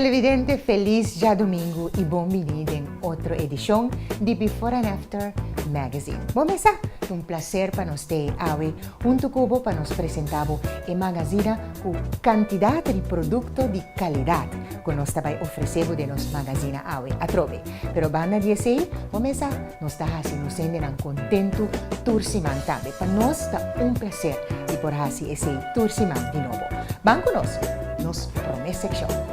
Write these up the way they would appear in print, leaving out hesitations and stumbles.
Televidente felis djadumingu i bon bini den otro edishon di Before and After Magazine. Bo mesa, ta un plaser pa nos t'ei awe huntu ku bo pa nos presenta bo e magazina ku kantidat di produkto di kalidat ku nos ta bai ofresé bo den nos magazina awe atrobe. Pero banda di esei, bo mesa, nos ta hasi nos hendenan kontentu tur siman tambe. Pa nos ta un plaser di por hasi esei tur siman di nobo. Ban ku nos, nos promé sekshon.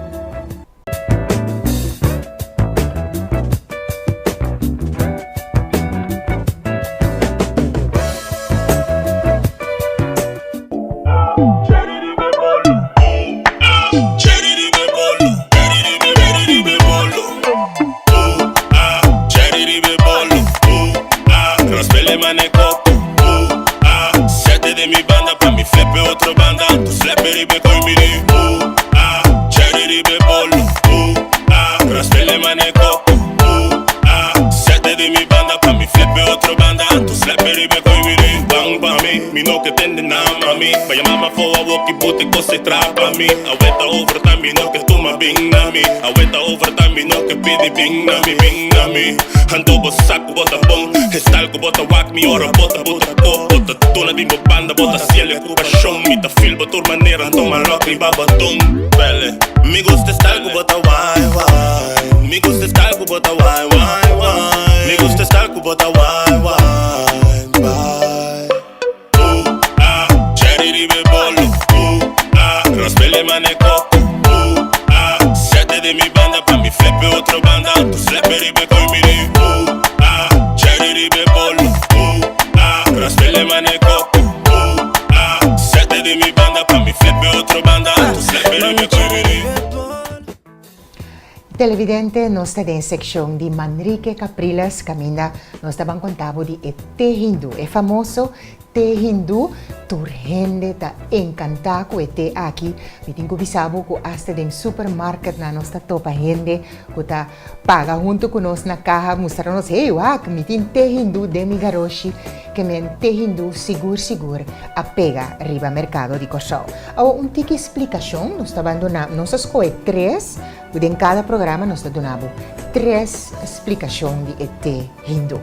Televidente, nos ta den seccion di Manrique Capriles caminda nos ta ban conta bo di e te hindu, e famoso te hindu. Tur hende ta encanta cu e te aki. Mi tin cu bisa bo cu hasta den supermarketnan nos ta topa hende cu ta paga hunto cu nos na caha mustra nos, hey wak, mi tin te hindu den mi garoshi. Ke men te hindu sigur sigur a pega riba mercado di Corsou. Awo un tiki splicacion, nos ta bandona, nos a scohe tres, cu den cada programa nos ta duna bo tres splicacion di e te hindu.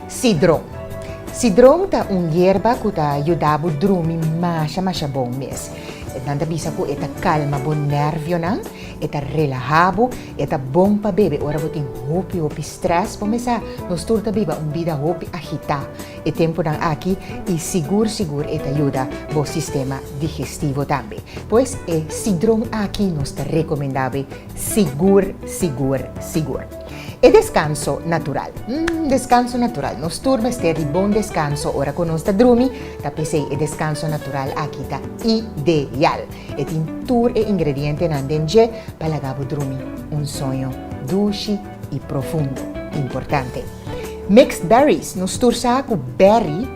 Sidron. Sidron ta un yerba cu ta yuda bo drumi masha masha bon mes. Nan ta bisa cu e ta calma bo nervionan, e ta relaha bo, e ta bon pa bebe ora bo tin hopi hopi stress. Bo mesa nos tur ta biba un bida hopi agita e temponan aki y sigur sigur e ta yuda bo sistema digestivo tambe. Pues e sidron aki nos ta recomenda bo sigur sigur sigur. E descanso natural. Mm, descanso natural. Nos tur mester di bon descanso ora cu nos ta drumi, ta p'esey e descanso natural aki ta ideal. E tin tur e ingredientenan den dje pa laga bo drumi un soño dushi y profundo. Importante. Mixed berries. Nos tur sa cu berry,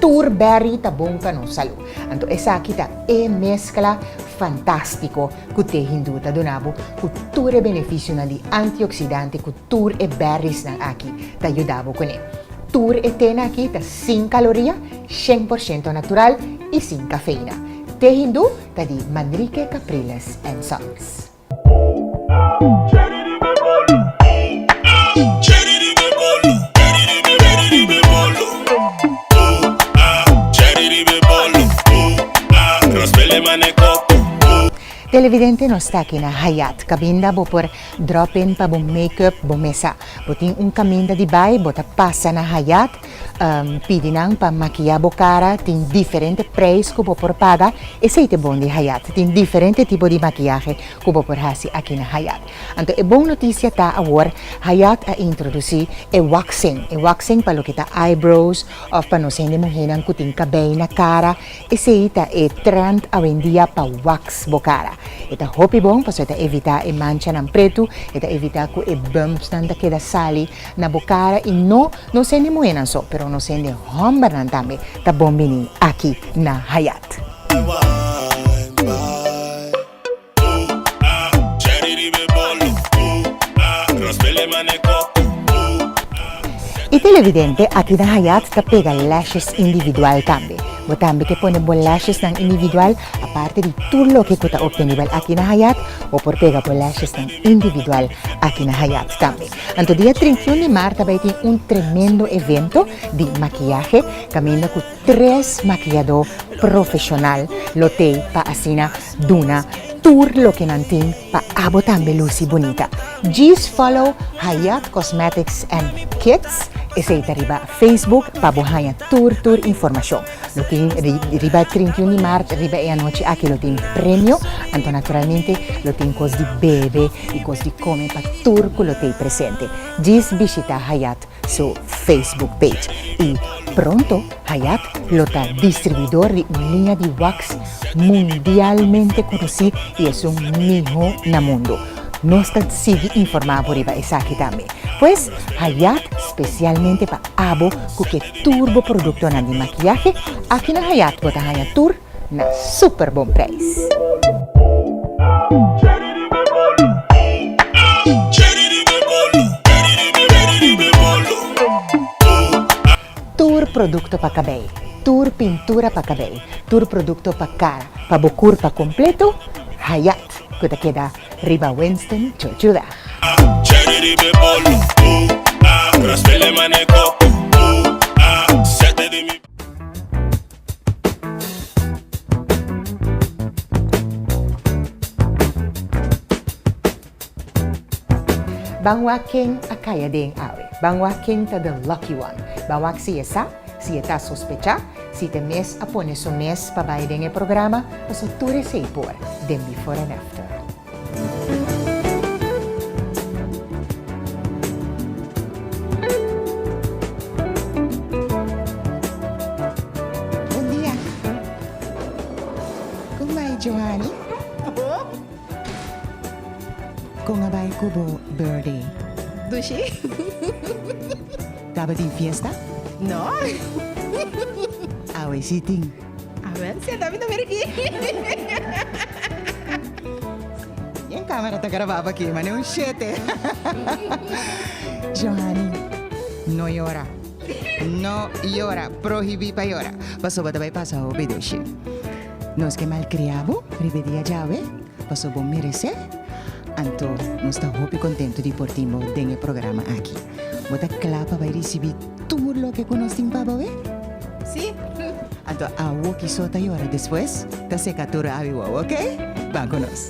tur berry ta bon pa nos salud. Anto esaki ta e mezcla fantastico cu te hindú ta duna bo cu tur e beneficionan di antioxidante cu tur e berriesnan aki ta yuda bo cune. Tur e tenan aki ta sin caloria, 100% natural y sin cafeina. Te hindú ta di Manrique Capriles and Sons. Televidente nos ta aki na Hayat Cabinda bo por drop in pa bo make up bo mesa. Bo tin un caminda di bay bo ta pasa na Hayat pidi nan pa makiya bo cara tin diferente prijs cu bo por paga esey ta e bon di Hayat tin diferente tipo di makiyahe cu bo por haci aki na Hayat. Anto e bon noticia ta awor Hayat a introduci e waxing e waxing pa loke ta eyebrows of pa nos hende muhenan cu tin cabey na cara Esei ta e trend awendia pa wax bo cara. E ta hopi bon pasobra e ta evita e manchanan pretu, e ta evita cu e bumpsnan ta keda sali na bo cara y no nos hende muhenan so, pero nos hende hombernan tambe ta bon bini aki na Hayat. E televidente aki na Hayat ta pega lashes individual tambe. Bo tambe ke pone bo lashesnan individual, aparte di tur loke ku ta optenibel aki na Hayat, bo por pega bo lashesnan individual aki na Hayat tambe. Anto dia 31 di mart ta bai tin un tremendo evento di makiyahe kaminda ku tres makiyadó profeshonal lo tei pa asina duna tur loke nan tin pa abo tambe lusi bunita. Djis follow Hayat Cosmetics and Kids, esei ta riba Facebook pa bo haña tur tur informashon. Lo tin riba 31 di mart riba e anochi aki lo tin premio, anto naturalmente lo tin kos di bebe i kos di kome pa tur ku lo tei presente. Djis bishita Hayat su Facebook page i pronto Hayat lo ta distribuidor di un liña di wax mundialmente konosí i esun mihó na mundu. Nos ta sigui informá bo riba esaki tambe. Pues Hayat spesialmente pa abo ku ke tur bo produktonan di makiyahe, aki na Hayat bo ta haña tur na super bon prijs. Tur produkto pa kabei, tur pintura pa kabei, tur produkto pa kara, pa bo kurpa kompleto, Hayat ku ta keda riba Winston Churchillweg. Ban wak ken a kaya den awe. Ban wak ken ta the lucky one. Ban wak si e sa, si e ta sospecha, si t'e mes a pone su mes pa bai den e programa, paso tur esei por den Before and After. Bon dia. Kon bai Johanny? Kon a bai ku bo birthday? Dushi. Tabatin fiesta? No. Awe si tin. A ver, sienta mi ta mira aki. Yen camera ta grababa aki, mane un shete. Johanny, no yora. No yora, prohibí pa yora. Pasobra ta bai pasa hopi dushi. Nos ke malkria bo riba e dia djawe, pasobra bo meresé. Anto nos ta hopi kontentu di por tin bo den e programa aki. Bo ta kla pa bai risibí tur loke ku nos tin pa bo, e? Sí. Anto awo kiso ta yora despues ta seca tur awi wou, ok? Ban cu nos.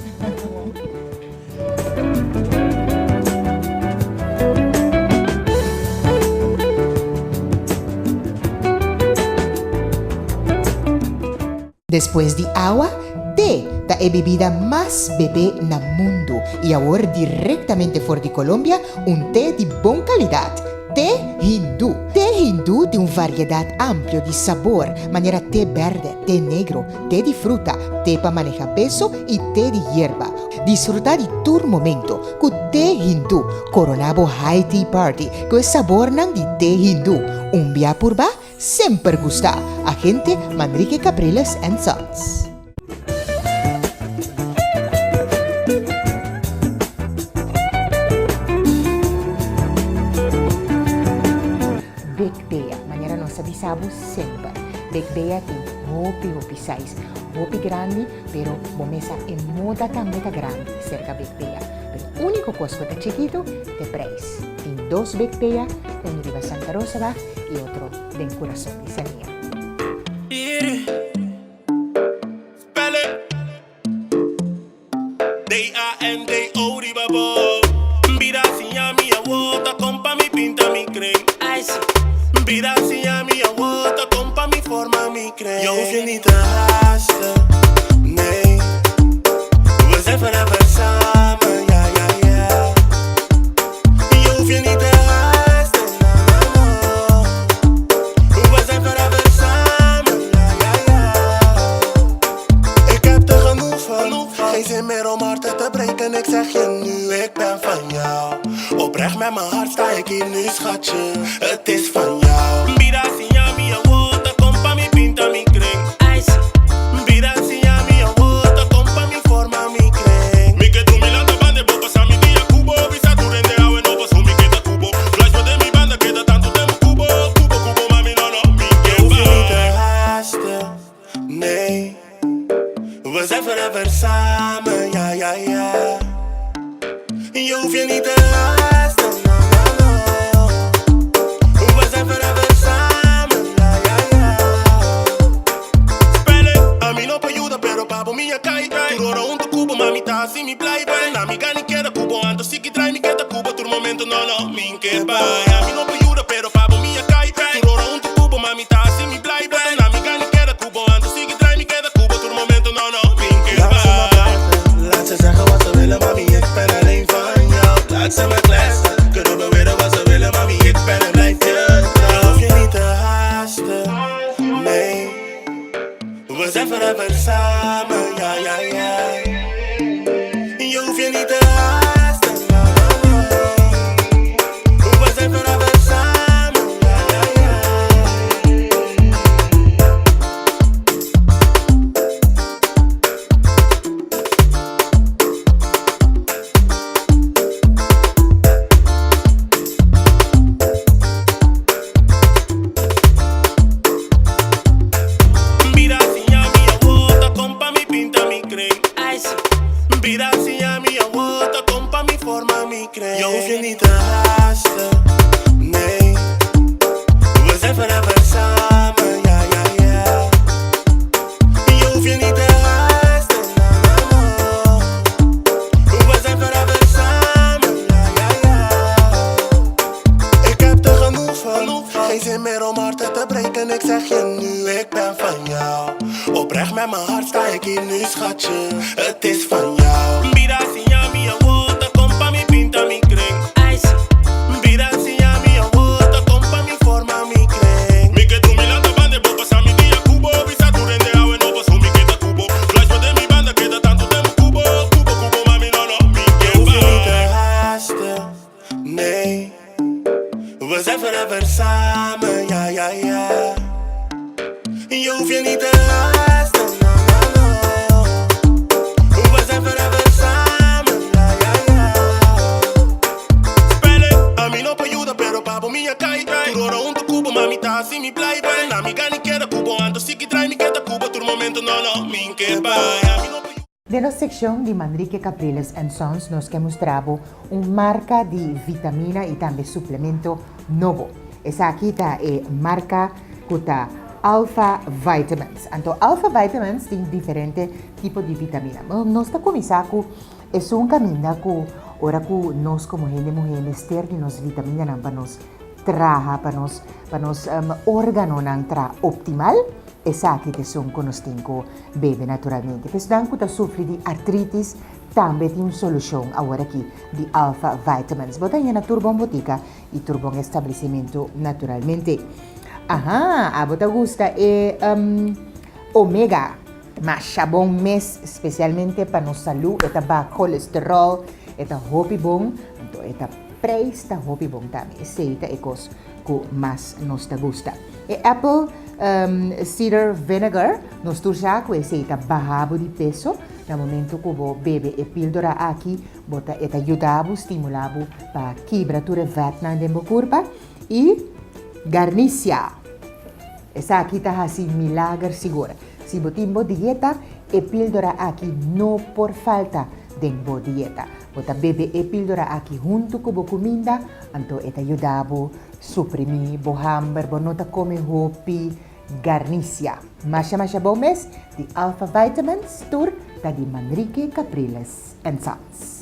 Despues di awa, te ta e bebida mas bebé na mundu i awor direktamente for di Colombia un te di bon kalidat, te hindú. Te hindú tin un variedat amplio di sabor, manera te bèrdè, te negro, te di fruta, te pa maneha peso i te di yerba. Disfrutá di tur momento ku te hindú. Koroná bo high tea party ku e sabornan di te hindú. Un bia purbá, Semper gusta! Agente Manrique Capriles and Sons. Big Bea, manera nos a bisa bo semper, Big Bea tin hopi hopi size, hopi grandi, pero bo mesa e moda tambe ta grandi serka Big Bea. Pero unico cos cu ta chikito t'e prijs. Tin dos Big Bea, uno riba Santa Rosaweg i otro den kurason di Sania. hasi mi blai bai Na mi gani keda ku bo anto siki drai mi keda ku bo tur momento no no mi n'ke bai Ami no por yuda pero pa bo mi a kai Tur ora huntu ku bo ma mi ta hasi mi blai bai Na mi gani keda ku bo anto siki drai mi keda ku bo tur momento no no mi n'ke Laat ze maar bai. praten, laat ze zeggen wat ze willen, mami, ik ben alleen van jou. Laat ze maar kletsen, kunnen beweren wat ze willen, mami, ik ben en blijf je trouw. Je hoeft je niet te haasten, nee. We zijn forever samen, ja, ja, ja. Je hoeft je niet te haasten, no, no, no. We zijn forever samen, ja, ja, ja. Bira siña mi awor ta kon pa mi pinta mi kren. Bira siña mi awor ta kon pa mi forma mi kren. Je hoeft je niet te haasten, nee. We zijn forever samen, ja, ja, ja. Je hoeft je niet te haasten, no, no, no. We zijn forever samen, ja, ja, ja. Ik heb er genoeg van, geen zin meer om harten te breken. Ik zeg je nu, ik ben van jou. Oprecht met mijn hart sta ik hier nu, schatje. Het is van jou. Bira siña mi awor ta kon pa mi pinta mi kren. Bira siña mi awor ta kon pa mi forma mi kren. Mi ke drumi lanta banda bo pasa mi dia ku bo. Bisa tur hende awe no paso mi ke ta ku bo. Flash bo den mi banda keda tantu tempu ku bo. Ku bo ku bo mami no no mi ke Je hoeft je niet te bai. haasten, nee. We zijn forever samen, ja, ja, ja. Je hoeft je niet te haasten, no, no, no. We zijn forever samen, ja, ja, ja. Spelen, ami no por yuda, pero pa bo mi a kai. Tur ora huntu ku bo, mami ta hasi mi blai bai. Na mi gani keda ku bo, anto siki drai mi keda ku bo. Tur momento no no, mi n'ke bai. Ami no por Den nos sekshon di Manrique Capriles and Sons nos ke mustra bo un marka di vitamina i tambe suplemento nobo. Esaki ta e marka ku ta Alpha Vitamins. Anto Alpha Vitamins tin diferente tipo di vitamina. Nos ta kuminsá ku esun kaminda ku ora ku nos komo hende muhé mester di nos vitaminanan pa nos traha, pa nos pa nos órganonan traha optimal. Esaki ta esun ku nos tin ku bebe naturalmente. Pa esnan ku ta sufri di artritis tambe tin un solushon aworakí di Alpha Vitamins. Bo ta haña na tur bon botika i tur bon establesimentu naturalmente. Aha, abo ta gusta e omega. Masha bon mes, spesialmente pa nos salú. E ta baha kolesterol, e ta hopi bon, anto e ta prijs ta hopi bon tambe. Esei ta e kos ku mas nos ta gusta. E apple cider vinegar, nos tur sa ku esei ta baha bo di peso. Na momento ku bo bebe e píldora aki, bo ta e ta yuda bo, stimula bo pa kibra tur e vètnan den bo kurpa. I garnisia. Esaki ta hasi milager sigur. Si bo tin bo dieta, e píldora aki no por falta den bo dieta. Bo ta bebe e píldora aki huntu ku bo kuminda, anto e ta yuda bo suprimí bo hamber, bo no ta kome hopi garnisia. Masha masha bon mes, di Alpha Vitamins tur ta di Manrique Capriles and Sons.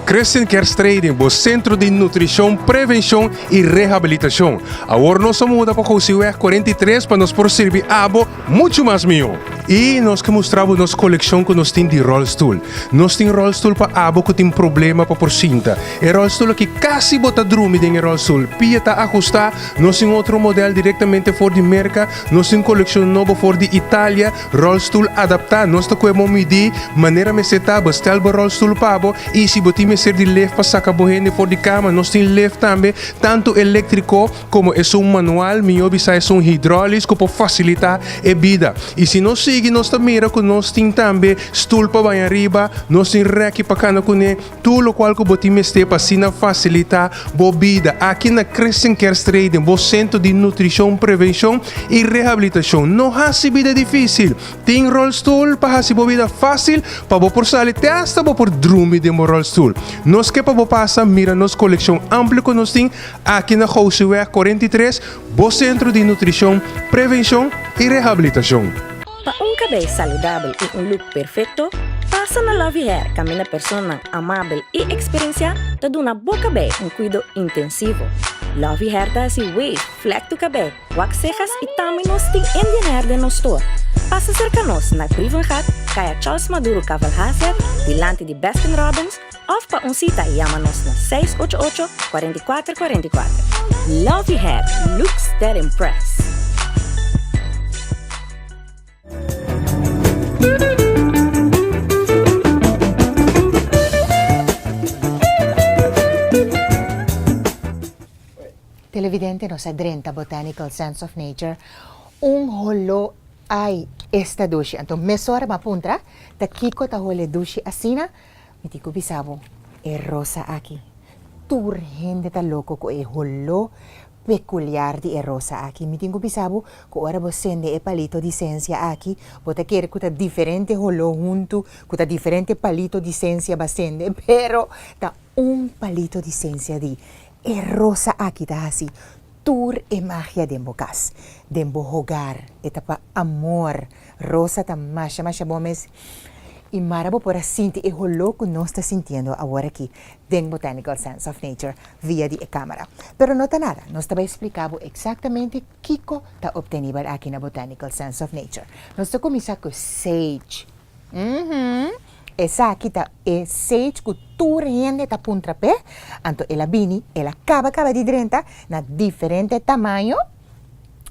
Christian Cares Trading, bo sentro di nutrishon, prevenshon i rehabilitashon. Awor nos a muda pa Gosiweg 43 pa nos por sirbi abo muchu mas mihó. I nos ke mustra bo nos kolekshon ku nos tin di ròlstul. Nos tin ròlstul pa abo ku tin problema pa por sinta. E ròlstul aki kasi bo ta drumi den e ròlstul. Pia ta ahustá. Nos tin otro modèl direktamente for di Merka. Nos tin kolekshon nobo for di Italia. Rolstoel adaptá, Nos ta koe bo midí manera mester ta, bestel bo rolstoel pa bo i si bo tin mester di lef pa saka bo hende for di kama, nos tin lef tambe, tantu eléktriko komo esun manual, mihó bisa esun hidrólis ku por fasilitá e bida. I si nos sigui nos ta mira ku nos tin tambe stul pa baña riba, nos tin rèki pa kana kuné, Tur lokual ku bo tin mester pa asina fasilitá bo bida aki na Christian Care Strading, bo sentro di nutrishon, prevenshon i rehabilitashon. No hasi bida difísil. Tin rolstoel pa hasi bo bida fásil pa bo por sali te asta bo por drumi den bo rolstoel. Nos ke pa bo pasa mira nos kolekshon amplio ku nos tin aki na Goudseweg 43, bo sentro di nutrishon, prevenshon i rehabilitashon. Pa un kabei saludabel i un look perfekto, pasa. Pasa na Lovey Hair kaminda personanan amabel i eksperensiá ta duna bo kabei un kuido intensivo. Lovey Hair ta hasi wave, flèktu kabei, wak sejas i tambe nos tin Indian Hair den nos store. Pasa serka nos na Brievengat, Kaya Charles Maduro Cavalhazer, dilanti di Baskin Robbins, òf pa un sita yama nos na seis ocho ocho, 44 44. Lovey Hair, looks that impress! Televidente nos a drenta Botanical Sense of Nature un holo ai esta dushi anto mesora mi a puntra ta kiko ta hole dushi asina mi tin ku bisa bo e rosa aki tur hende ta loko ku e holo Peculiar di e rosa aki. Mi tin cu bisa bo cu ora bo sende e palito di sensia aki, bo ta kere cu ta diferente holó huntu, cu ta diferente palito di sensia ba sende, pero ta un palito di sensia di e rosa aki ta haci tur e magia den bo cas, den bo hogar. E ta pa amor. Rosa ta masha masha bon mes y mara bo por a sinti e holó cu nos ta sintiendo awor aki den Botanical Sense of Nature via di e camera. Pero no ta nada, nos ta bay splica bo exactamente kico ta obtenibel aki na Botanical Sense of Nature. Nos ta cuminsa cu sage. Uhmm, esaki ta e sage cu tur hende ta puntra p'e, anto el a bini, el a caba caba di drenta na diferente tamaño.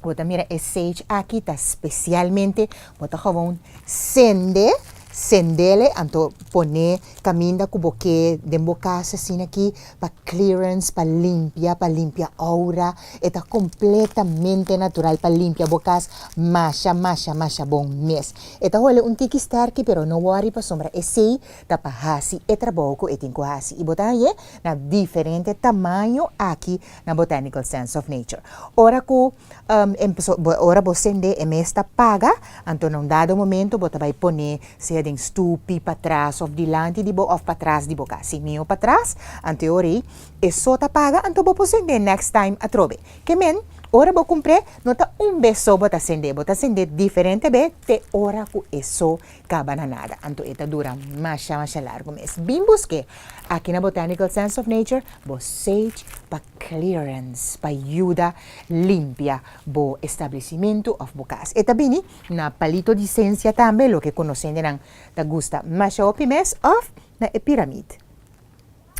Bo ta mira e sage aki ta specialmente, bo ta gewoon sende, sendele, anto pone caminda cu bo ke den bo cas asina aki pa clearance, pa limpia, pa limpia aura, e ta completamente natural pa limpia bo cas masha, masha, masha bon mes. E ta hole un tiki sterki pero no worry pasobra esey ta pa haci e trabou cu e tin cu haci y bo ta hañe na diferente tamaño aki na Botanical Sense of Nature. Ora ku ora bo sende e mes ta paga, anto na un dado momento bo ta bai pone sea den stupi patras of dilanti di bo of patras di bo kas. Si mihó patras, anto e ora ei e so ta paga, anto bo por sende next time atrobe. Ke men, ora bo kumpr'é, no ta un bes so bo ta sende, bo ta sende diferente be te ora ku e so kaba na nada. Anto e ta dura masha masha largu mes. Bin busk'é aki na Botanical Sense of Nature. Bo sage pa clearance, pa yuda limpia bo establecimentu of bo cas. E ta bini na palito di sensia tambe, loke conocendenan ta gusta masha hopi mes, of na e piramid.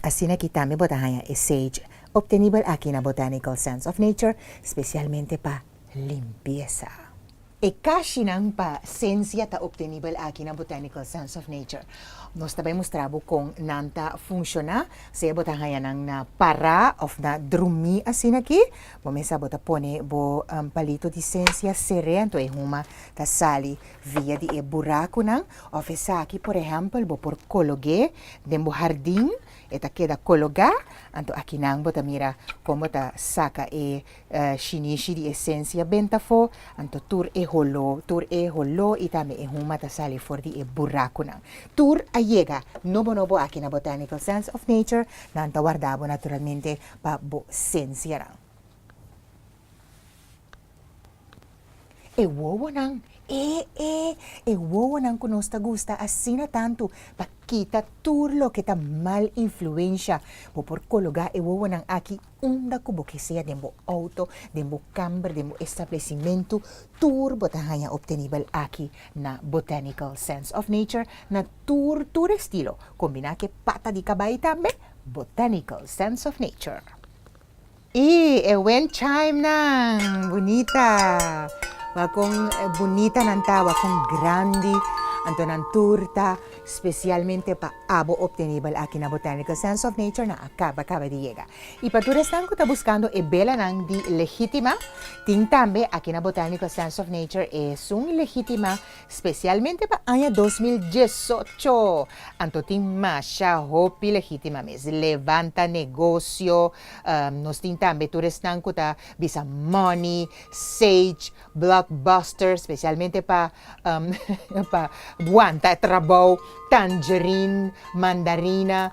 Asina aki tambe bo ta haña e sage obtenibel aki na Botanical Sense of Nature, specialmente pa limpiesa. E kashinan pa sensia ta obtenibel aki na Botanical Sense of Nature. Nos ta bai mustra bo kon nan ta funshoná, sea bo ta haña nan na pará òf na drumí asina aki. Bo mester bo ta pone bo palito di sensia ser'é anto e huma ta sali via di e burakunan. Òf esaki por ehèmpel bo por kolog'é den bo hardin, e ta keda kologá, anto akinan bo ta mira kon bo ta saka e Shinishi di esensia benta afó, anto tur e holó, tur e holó i tambe e huma ta sali for di e burakunan. Tur a yega nobo nobo aki na Botanical Sense of Nature, nan ta warda bo naturalmente pa bo sensianan. E wowonan, e e e wowonan ku nos ta gusta asina tantu pa kita tur loke ta mal influensha. Bo por kologá e wowonan aki unda ku bo ke sea den bo outo, den bo kamber, den bo establesimentu, tur bo ta haña optenibel aki na Botanical Sense of Nature na tur tur estilo, kombiná ku e pata di kabai tambe, Botanical Sense of Nature. I e wind chime nan bunita. Wak kon bunita nan ta, wak kon grandi. Anto nan tur ta spesialmente pa abo optenibel aki na Botanical Sense of Nature nan a kaba kaba di yega. I pa tur esnan ku ta buskando e belanan di legitima, tin tambe aki na Botanical Sense of Nature esun legitima Spesialmente pa aña 2018, anto tin masha hopi legitima mes. Levanta negocio, nos tin tambe tur esnan cu ta bisa money, sage, blockbuster, spesialmente pa pa wanta trabou, tangerine, mandarina,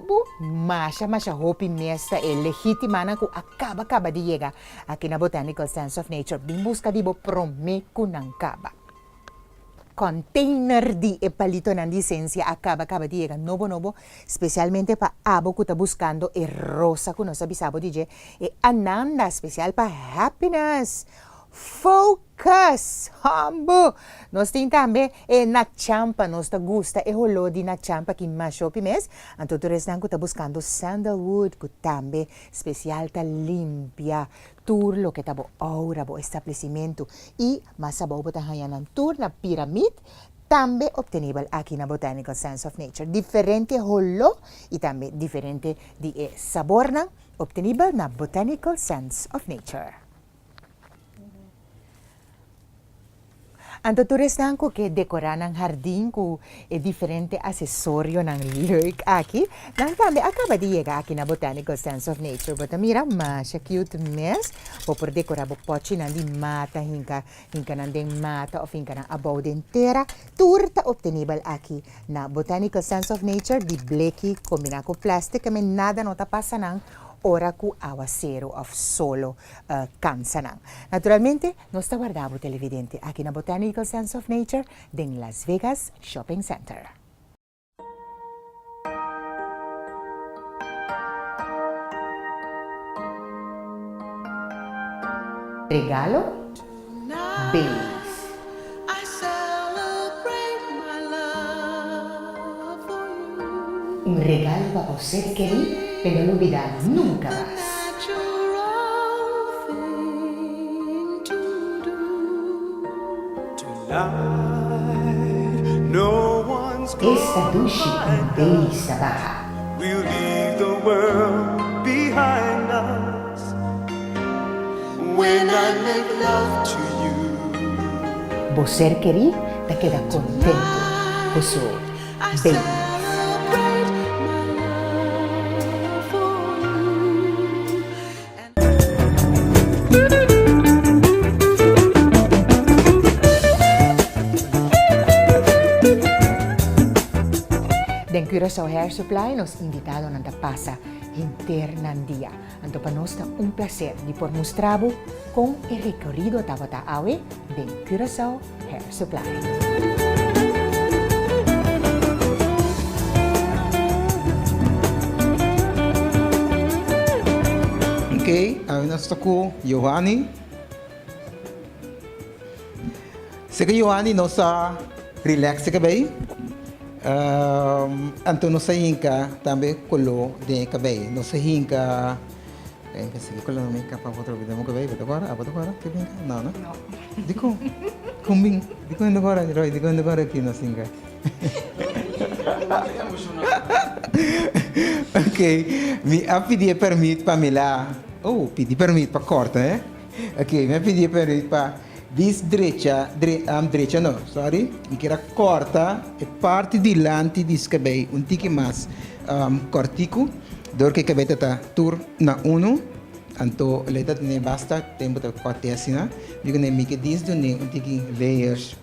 bo masha masha hopi mes ta e legitimanan cu a caba caba di yega. Aki na Botanical Sense of Nature bin buska di bo prome ku nan kaba. Container di e palitonan di sensia a caba caba di yega nobo nobo, specialmente pa abo cu ta buscando e rosa cu nos a bisa bo di dje, e Ananda special pa happiness! Focus! Hombo! Nos tin tambe e Nachampa, nos ta gusta e holo di Nachampa ki masha hopi mes, anto tur esnan cu ta buscando sandalwood cu tambe special ta limpia tur loke ta bo aura, bo establecimentu y mas abou bo ta haña nan tur na Pyramid, tambe obtenibel aki na Botanical Sense of Nature. Diferente holó y tambe diferente di e sabornan obtenibel na Botanical Sense of Nature. Anto tur esnan ku ke dekorá nan hardin ku e diferente asesorionan leuk aki, nan tambe a kaba di yega aki na Botanical Sense of Nature. Bo ta mira masha cute mes. Bo por dekorá bo pòchinan di mata, hinka hinka nan den mata òf hinka nan abou den tera. Tur ta optenibel aki na Botanical Sense of Nature di bleki kombiná ku plastic, keme nada no ta pasa nan ora ku awaseru òf solo kansa nan. Naturalmente, Nos ta warda bo televidente aki na Botanical Sense of Nature den Las Vegas Shopping Center. Regalo Baileys. Un regalo pa bo ser kerí pe no lubidá nunka mas. Esta dushi un beis ta baha. Bo ser kerí ta keda kontentu ku su babies. Den Curaçao Hair Supply nos invitadonan ta pasa henter nan dia. Anto pa nos ta un placer di por mustra bo con e recorido tabata awe den Curaçao Hair Supply. Ok, awe nos ta ku Giovanni. Seke Giovanni nos a relax e kabei. Anto nos a hinka tambe koló den e kabei. Nos a hinka E pensa ki koló mi kapa otro bida mi kabei, bo ta kòrda? Abo ta kòrda ke bin ka? No, no? No. Dikon? Kon bin? Dikon hende kòrda? Roy, dikon hende kòrda ki nos hinka? Ok, mi a pidi e pèrmit pa mi la, oh, pidi pèrmit pa kòrta, eh? Ok, mi a pidi e pèrmit pa dis drecha, dre, drecha no, sorry, mi kier a kòrta e parti dilanti di su kabei un tiki mas kòrtiku, dor ku e kabei ta ta tur na unu, anto lo e ta tene basta tempu ta kòrt'é asina. Mi ku mi ke dis dun'é un tiki layers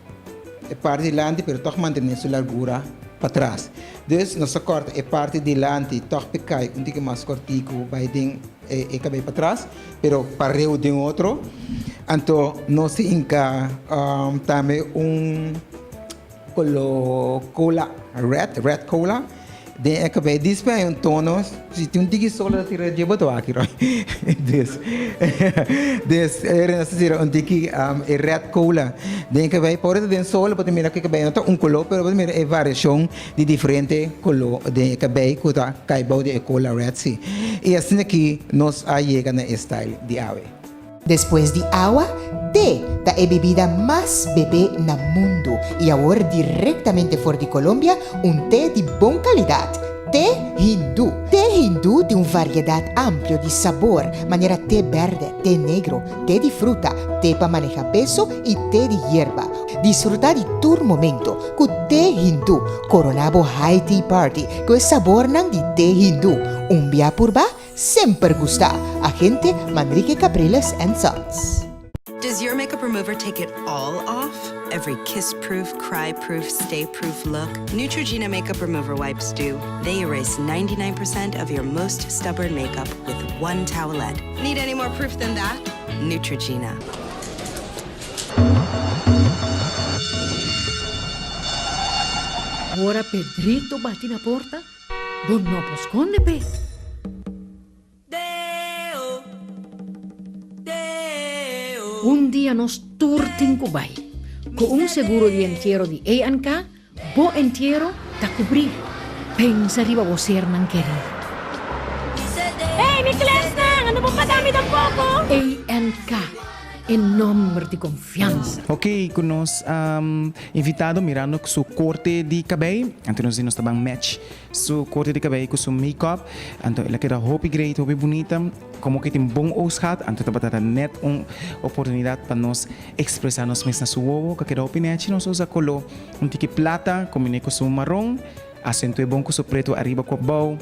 e parti dilanti pero tòg mantené su largura patras. Dus nos ta kòrta e parti dilanti tòg p'e kai un tiki mas kòrtiku bai den e kabei patras pero pareu den otro. Anto nos ta hinka tambe un. Kolo kola red, red kola den e kabei dispe hay un tono si tin un tiki sol ta tira dje boto aki roi des des e nos ta tira un tiki e red kola den e kabei por esta den sol bo ta mira ku e kabei no ta un kolo pero bo ta mira e variashon di diferente kolo den e kabei ku ta kai bou di e kola red si i asina aki nos a yega na e style di awe. Despues di awa, te ta e bebida mas bebé na mundu i awor direktamente for di Colombia un te di bon kalidat, te hindú. Te hindú tin un variedat amplio di sabor, manera te bèrdè, te negro, te di fruta, te pa maneha peso i te di yerba. Disfrutá di tur momento ku te hindú. Koroná bo high tea party ku e sabornan di te hindú. Un bia purba Semper gusta, agente Manrique Capriles and Sons. Does your makeup remover take it all off? Every kiss-proof, cry-proof, stay-proof look? Neutrogena makeup remover wipes do. They erase 99% of your most stubborn makeup with one towelette. Need any more proof than that? Neutrogena. Ora Pedrito bati na porta, bo no por skonde p'e. Un dia nos tur tin ku bai. Ku un seguro di entiero di ANK, bo entiero ta kubrí. Pensa riba bo sernan kerí. Hey, mi klesnan, ando bo paga mi tampoko? ANK, e nomber di konfiansa. Ok, ku nos invitado mirando su korte di kabei, anto nos di nos ta ban match Su corte di cabey cu su make-up, anto el a keda hopi great, hopi bunita, como que tin bon oos gehad, anto tabata ta net un oportunidad pa nos expresa nos mes na su wowo, cu a keda hopi nechi, nos usa colo un tiki plata combine cu su maron, acentue bon cu su preto ariba cu abou,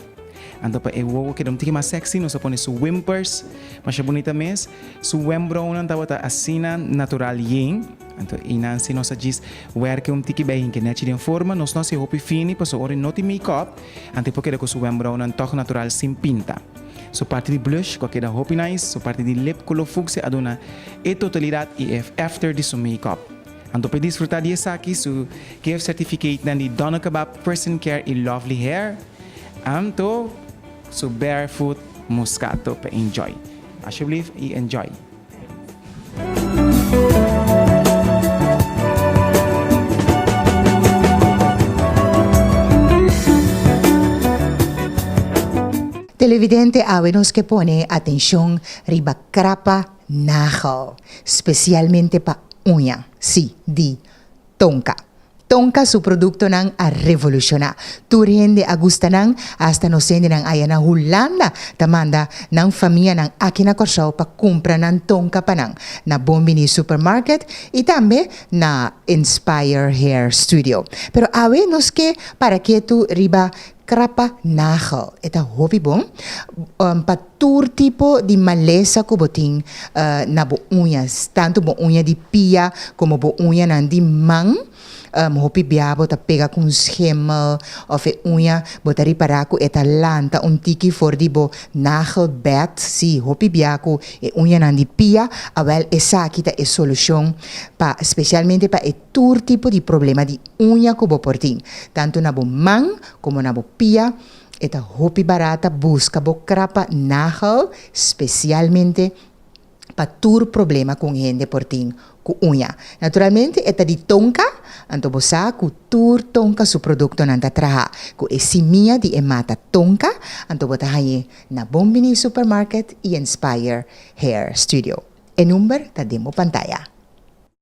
anto pa e wowo keda un tiki mas sexy nos a pone su wimpers, masha bunita mes, su wembrouwnan tabata asina natural yen. Anto einan si nos a djis werke un tiki bij hinke nechi den forma, nos no a hasi hopi fini paso ora e no tin make-up, anto e por keda ku su wembrouwnan tòg natural sin pinta. Su parti di blush ku a keda hopi nice, su parti di lip kolo fucsia a duna e totalidat i e after di su make-up. Anto pa e disfruta di esaki su gift certificatenan di Doner Kebab, Person Care i Lovely Hair, anto su Barefoot Moscato pa enjoy. Alsjeblieft i enjoy. Televidente awe nos ke pone atencion riba krapa nagel, specialmente pa uña, si, di Tonka. Tonka su produktonan a revolushoná. Tur hende a gusta nan, asta nos hendenan aya na Hulanda ta manda nan famianan aki na Kòrsou pa kumpra nan Tonka pa nan, na Bon Bini Supermarket i tambe na Inspire Hair Studio. Pero awe nos ke para ketu riba krapa nagel. E ta hopi bon pa tur tipo di malesa ku bo tin na bo uñas, tantu bo uña di pia komo bo uñanan di man. Hopi bia bo ta pega ku un schemel òf e uña bo ta ripará ku e ta lanta un tiki for di bo nagelbed. Sí, hopi bia ku e uñanan di pia, awèl esaki ta e solushon pa spesialmente pa e tur tipo di problema di uña ku bo por tin, tantu na bo man komo na bo pia. E ta hopi barata buska bo krapa nagel spesialmente pa tur problema ku un hende por tin ku uña. Naturalmente e ta di tonka, anto bo sa ku tur tonka su produktonan ta traha ku e simia di e mata tonka, anto bo ta hañ'é na Bon Bini Supermarket i Inspire Hair Studio. E number ta den bo pantaya.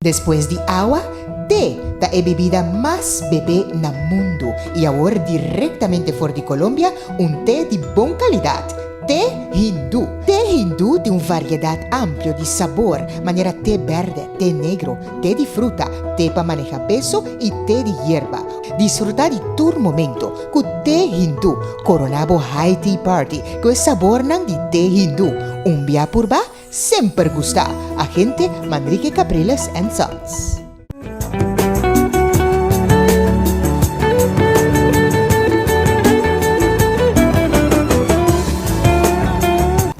Despues di awa, te ta e bebida mas bebé na mundu i awor direktamente for di Colombia un te di bon kalidat, te hindú. Te hindú tin un variedat amplio di sabor, manera te bèrdè, te negro, te di fruta, te pa maneha peso i te di yerba. Disfrutá di tur momento ku te hindú. Koroná bo high tea party ku e sabornan di te hindú. Un bia purba, Semper gusta, Agente Manrique Capriles and Sons.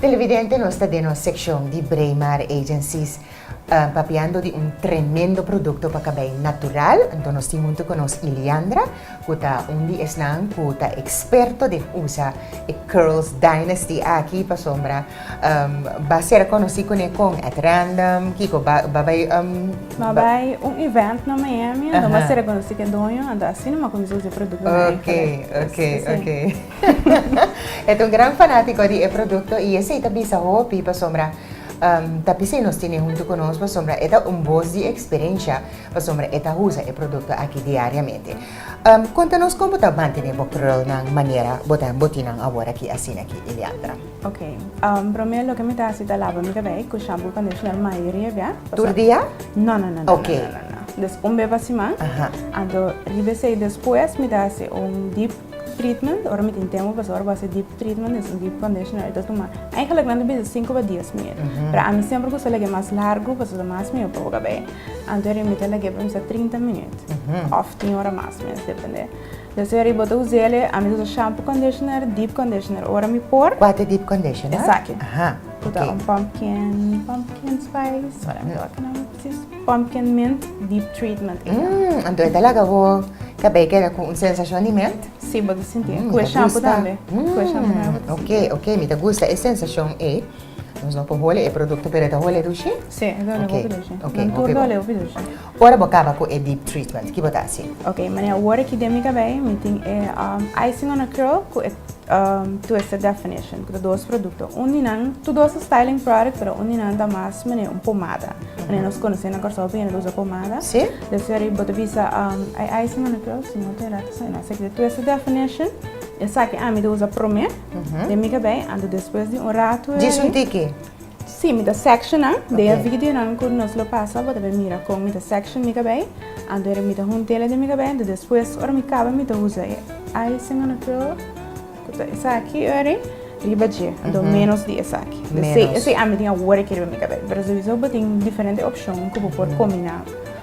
Televidente nos ta den nos seccion di Braemar Agencies papiando di un tremendo producto pa cabey natural. Enton nos tin hunto cu nos Iliandra cu ta un di esnan cu ta experto den usa e Curls Dynasty aki pasobra Ba ser konosí kuné kon? At random? Kiko? Ba ba bai Ba bai un event na Miami, anto ba ser konosí ku e doño, anto asina mi a kuminsá usa e produktonan Ok, ok, ok. E ta un gran fanátiko di e produkto i esei ta bisa hopi pasobra ta p'esei nos tene huntu ku nos pasobra e ta un bos di eksperensha pasobra e ta usa e produkto aki diariamente. Konta nos kon bo ta mantené bo krulnan manera bo ta bo tin nan awor aki asina aki, Eliandra. Ok, promé loke mi ta hasi ta laba mi kabei ku shampoo i conditioner mayoria bia. Tur dia? No, no, no, no, no, no, no. Dus un be pa siman. Anto riba esei despues mi ta hasi un deep treatment, ora mi tin tempu pasobra ora bo hasi deep treatment es un deep conditioner e ta tuma eigenlijk nan ta bisa sinku pa dies minuut. Pero ami semper gusta lag'e mas largu pasobra ta mas mihó pa bo kabei. Anto eri mi ta lag'e pa bisa trinta minuut òf tin ora mas mes depende. Despues eri bo ta us'el, ami ta usa shampoo, conditioner, deep conditioner ora mi por. Kua ta deep conditioner? Esaki. Aha, ok. Ku ta un pumpkin, pumpkin spice, ora mi ta wak e nomber precies, pumpkin mint deep treatment. Anto e ta laga bo. Kabei keda ku un sensashon di melt? Si, bo ta sinti. Ku e shampoo tambe. Ku e shampoo tambe bo ta sinti. Ok, ok, mi ta gusta e sensashon ei. Nos no por hole e produkto, pero e ta hole dushi? Si, e ta hole hopi dushi. Nan tur ta hole hopi dushi. Ora bo kaba ku e deep treatment, ki bo ta hasi? Ok, manera awor aki den mi kabei mi tin e icing on a curl ku e twisted definition, ku ta dos produkto. Un di nan, tur dos ta styling product, pero un di nan ta mas manera un pomada. Manera nos konosé na Kòrsou hopi hende ta usa pomada. Si. Despues ari bo ta bisa e icing on a curl, si no ta erá ta asina. Esaki ta twisted definition, esaki ami ta usa promé den mi kabei, anto despues di un ratu. Djis un tiki? Sí, mi ta sectioná. Den e videonan ku nos lo pasa bo ta bay mira kon mi ta section mi kabei. Anto ora mi ta hunt'el den mi kabei, anto despues ora mi kaba mi ta usa e icing on a curl, ku ta esaki ora riba dje, anto menos di esaki. Menos. Esei ami tin awor aki riba mi kabei, pero souiso bo tin diferente opshon ku bo por kombiná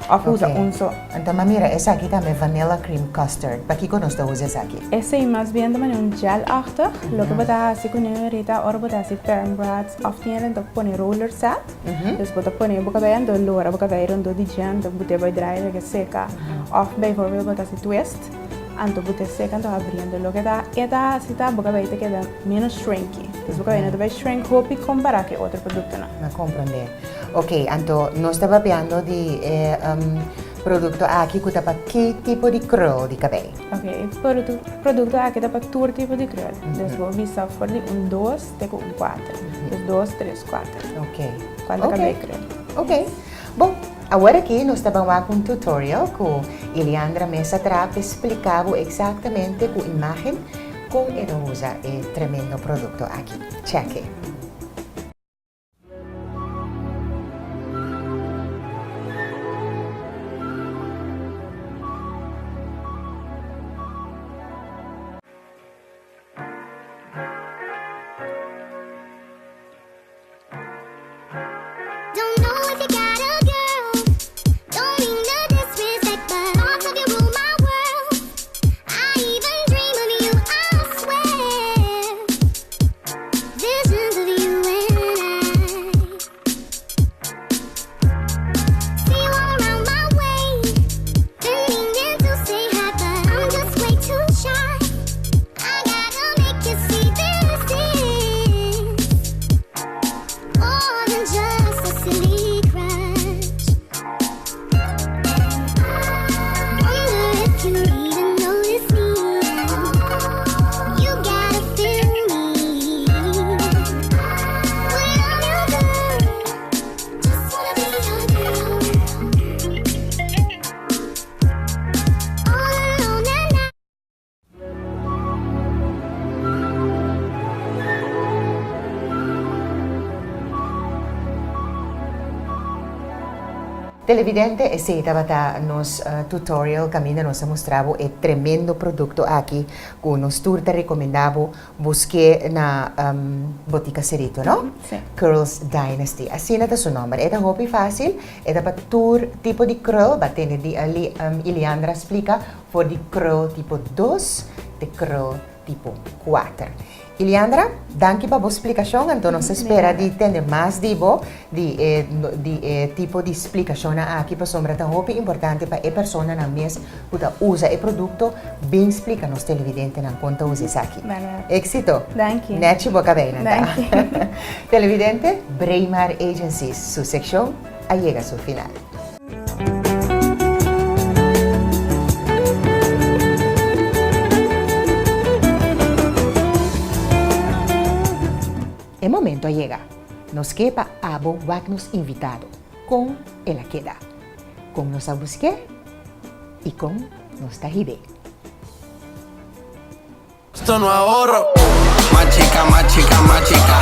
òf usa un so. Anto mi a mira esaki tambe vanilla cream custard, pakiko nos ta usa esaki? Esei mas bien ta manera un gel-achtig, loke bo ta hasi kuné ahorita ora bo ta hasi perm braids. Of tin hende ta pone roller set, dus bo ta pone bo cabei anto lora bo cabei rondó di dje anto bute bo draai loke seca. Of bijvoorbeeld bo ta haci twist, anto bute seca anto habri. Anto loke ta e ta haci ta bo cabei ta keda menos shrinky. Dus bo cabei no ta bay shrink hopi compara cu e otro productonan. Mi a comprende. Ok, anto nos ta papiando di e producto aki cu ta pa ki tipo di krul di cabei? Ok, e producto aki ta pa tur tipo di krul. Dus bo bisa for di un dos. Te ku un kuater. Dus dos, tres, kuater. Ok. Kuantu kabei krem. Ok. Bon, awor aki nos ta ban wak un tutorial ku Iliandra mes a traha pa splika bo eksaktamente ku imágen kon e ta usa e tremendo produkto aki. Check e. Televidente, esey tabata nos tutorial caminda nos a mustra bo e tremendo producto aki cu nos tur ta recomenda bo Busk'é na Botica Cerito, no? Sí. Curls Dynasty. Asina ta su nomber. E ta hopi fácil. E ta pa tur tipo di krul. Ba tende di Iliandra splika for di krul tipo dos te krul tipo kuater. Iliandra, danki pa bo splikashon. Anto nos ta spera di tende mas di bo di e di e tipo di splikashonnan aki pasobra ta hopi importante pa e personanan mes ku ta usa e produkto bin splika nos televidentenan kon ta usa esaki. Éxito! Danki. Nèchi bo kabeinan ta. Danki. Televidente, Braemar Agencies su sekshon a yega su final. E momento a yega. Nos ke pa abo wak nos invitado, kon el a keda, kon nos a busk'é i kon nos ta hib'é. Esto no ahorro. Machica, machica, machica.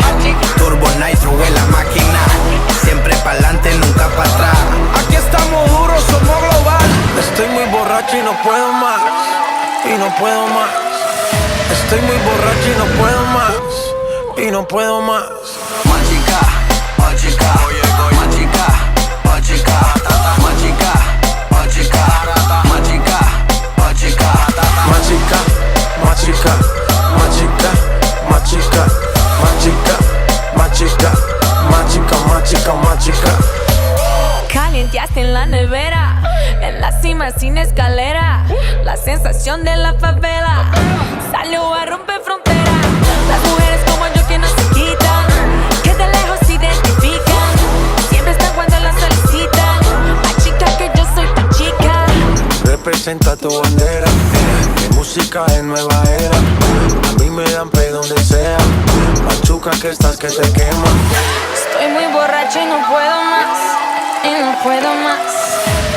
Turbo nitro en la máquina. Siempre pa'lante, nunca pa atrás. Aquí estamos duros, somos global. Estoy muy borracho y no puedo más. Y no puedo más. Estoy muy borracho y no puedo más. Y no puedo más. Machica, machica, machica, machica, machica, machica, machica, machica, machica, machica, machica, machica, machica, machica, machica, machica, machica. Calienteaste en la nevera, en la cima sin escalera. La sensación de la favela salió a romper frontera. Las mujeres como yo que no se quitan, que de lejos se identifican. Siempre están cuando las solicitan. Más chica que yo soy tu chica. Representa tu bandera. Mi música es nueva era. A mí me dan play donde sea. Machuca que estás que te quema. Estoy muy borracha y no puedo más. Y no puedo más.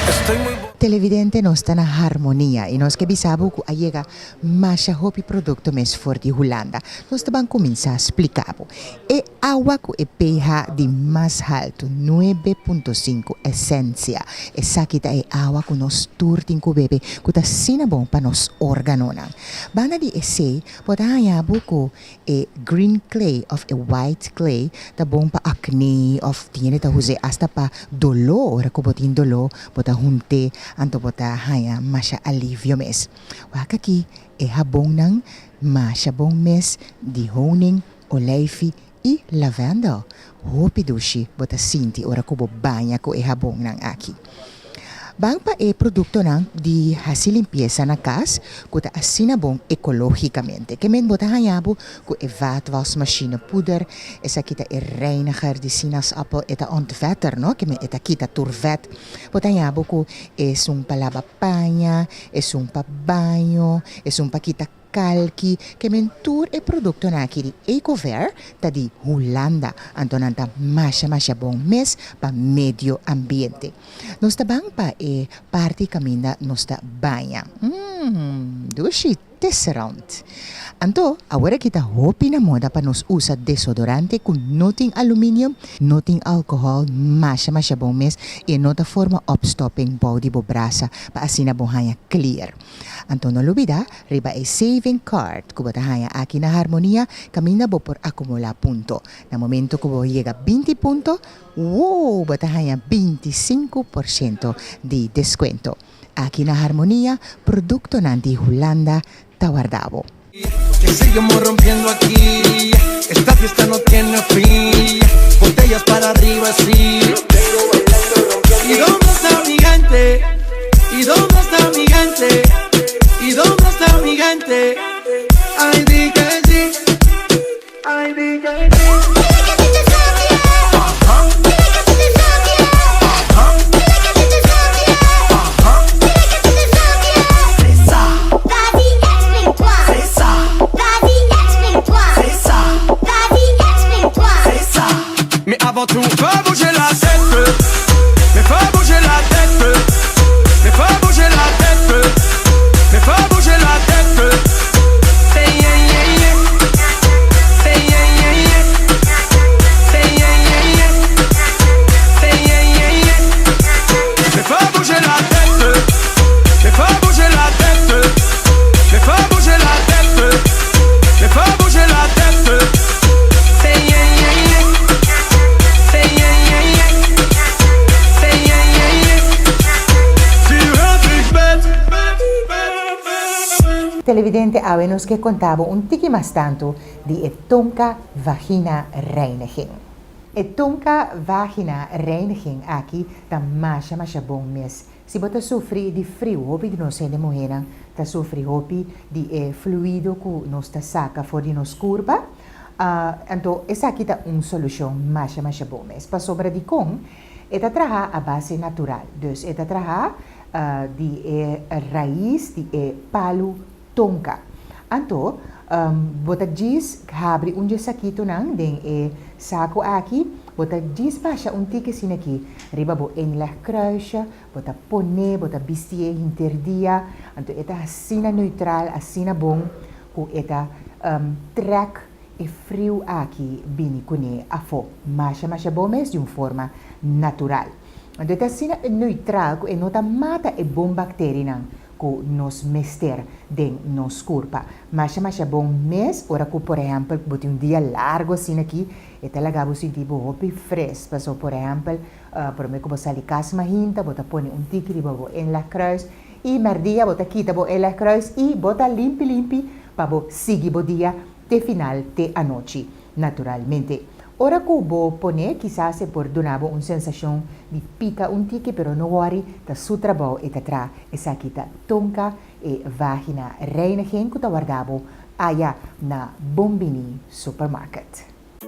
Estoy muy Televidente nos ta na Harmonia y nos ke bisa bo cu a yega masha hopi producto mes for di Hulanda. Nos ta ban cuminsa splica bo. E awa cu e pH di mas halto, nuebe punto sinku Essentia. Esaki ta e awa cu nos tur tin cu bebe cu ta asina bon pa nos organonan. Banda di esey bo ta haña bo cu E green clay of e white clay ta bon pa acné of tin hende ta us'é hasta pa doló, ora ku bo tin doló bo ta hunt'é anto bo ta haña masha alivio mes. Wak aki e habonnan masha bon mes di honing, olijfi i lavendel. Hopi dushi bo ta sinti ora ku bo baña ku e habonnan aki. Ban pa e produktonan di hasi limpiesa na kas ku ta asina bon ekológikamente. Ke men bo ta haña bo ku e vaatwasmachine poeder, esaki ta e reiniger di sinaasappel, e ta ontvetter no, ke men e ta kita tur vèt. Bo ta haña bo ku esun pa laba paña, esun pa baño, esun pa kita Kalki, ke men tur e produktonan aki di Ecover ta di Hulanda, anto nan ta masha masha bon mes pa medio ambiente. Nos ta ban pa e parti kaminda nos ta baña. Mmm, dushi Tisserand. Anto, awor aki ta hopi na moda pa nos usa desodorante ku no tin aluminium, no tin alkohòl, masha masha bon mes i e no ta forma opstopping bou di bo brasa pa asina bo haña klier. Anto no lubida riba e saving card ku bo ta haña aki na Harmonia kaminda bo por akumulá punto. Na momento ku bo yega 20 punto, woo bo ta haña 25% di deskuento. Aki na Harmonia produktonan di Hulanda ta warda bo. Que seguimos rompiendo aquí Esta fiesta no tiene fin Botellas para arriba, sí ¿Y dónde está mi gente? ¿Y dónde está mi gente? ¿Y dónde está mi gente? Ay, di que sí Ay, di que sí Mais avant tout, faut bouger la tête Mais faut bouger la tête Mais faut bouger la tête Mais faut bouger la tête Say yeah yeah yeah Say yeah yeah yeah Say yeah yeah yeah Say yeah yeah yeah Mais faut bouger la tête Mais faut bouger la tête Mais faut bouger la tête Mais faut bouger la tête Say yeah yeah yeah Say yeah yeah yeah Say yeah yeah yeah Tu un truc bête Televidente awe nos ke konta bo un tiki mas tantu di e Tonka Vagina Reiniging. E Tonka Vagina Reiniging aki ta masha masha bon mes. Si bo ta sufri di friu, hopi di nos hende muhénan ta sufri hopi di e fluido ku nos ta saka for di nos kurpa, anto esaki ta un solushon masha masha bon mes. Pasobra dikon? E ta traha a base natural, dus e ta traha di e rais di e palu tonka. Anto, bo ta djis habri un dje sakitonan den e saku aki, bo ta djis basha un tiki asina aki riba bo inlegkruisje, bo ta pone, bo ta bistié henter dia, anto e ta asina neutral, asina bon ku e ta trèk e friu aki bini kuné afó. Masha masha bon mes di un forma natural. Anto e ta asina neutral ku e no ta mata e bon bakterinan ku nos mester den nos kurpa. Masha masha bon mes ora ku por ehèmpel bo tin un dia largu asina aki, e ta laga bo sinti bo hopi fres. Paso por ehèmpel promé ku bo sali kas mahinta bo ta pone un tiki riba bo inlegkruis i mèrdia bo ta kita bo inlegkruis i bo ta limpi limpi pa bo sigui bo dia te final te anochi naturalmente. Ora ku bo pon'é kisas e por duna bo un sensashon di pika un tiki pero no wòri, ta su trabou e ta tra. Esaki ta Tonka e vagina reiniging ku ta warda bo aya na Bon Bini Supermarket.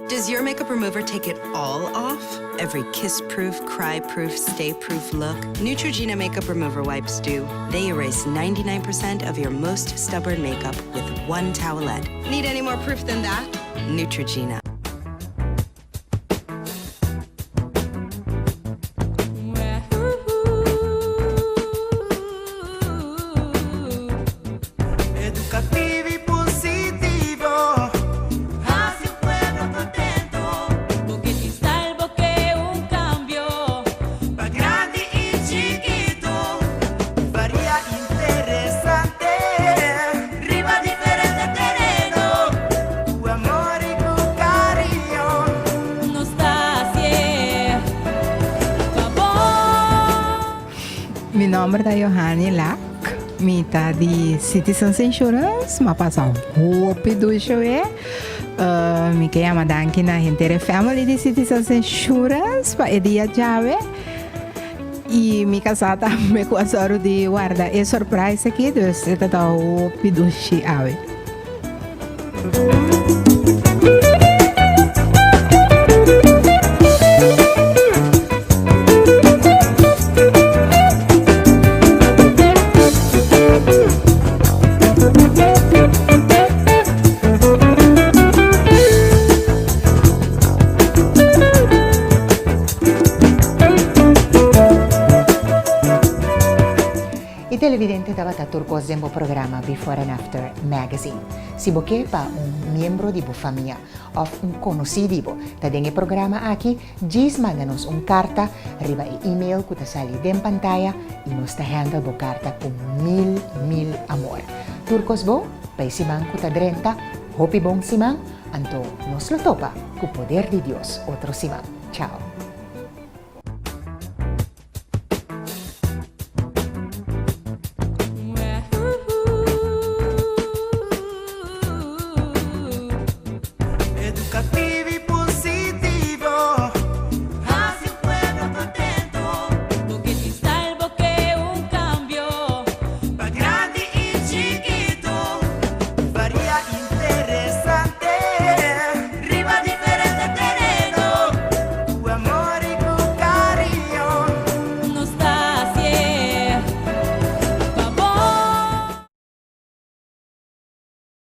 Does your makeup remover take it all off? Every kiss-proof, cry-proof, stay-proof look? Neutrogena makeup remover wipes do. They erase 99% of your most stubborn makeup with one towelette. Need any more proof than that? Neutrogena. Educativo y positivo. Haci un pueblo contento. Bo ke tin style, bo ke un cambio. Pa grandi y chikito. Varia interesante. Riba diferente tereno. Cu amor y cu cariño. Nos ta haci'e pa bo. Mi nomber ta Johanny Lack, mi ta di Citizens Insurance, m'a pasa hopi dushi awe. Mi ke yama danki na henter e family di Citizens Insurance pa e dia djawe. Y mi casá tambe cu a sòru di warda e surprise aki, dus e ta ta hopi dushi awe. E televidente tabata tur kos den bo programa Before and After Magazine. Si bo ke pa un miembro di bo famia òf un konosí di bo ta den e programa aki, djis manda nos un karta riba e email ku ta sali den pantaya i nos ta handle bo karta ku mil mil amor. Tur kos bon pa e siman ku ta drenta, hopi bon siman, anto nos lo topa ku poder di Dios otro siman. Chao.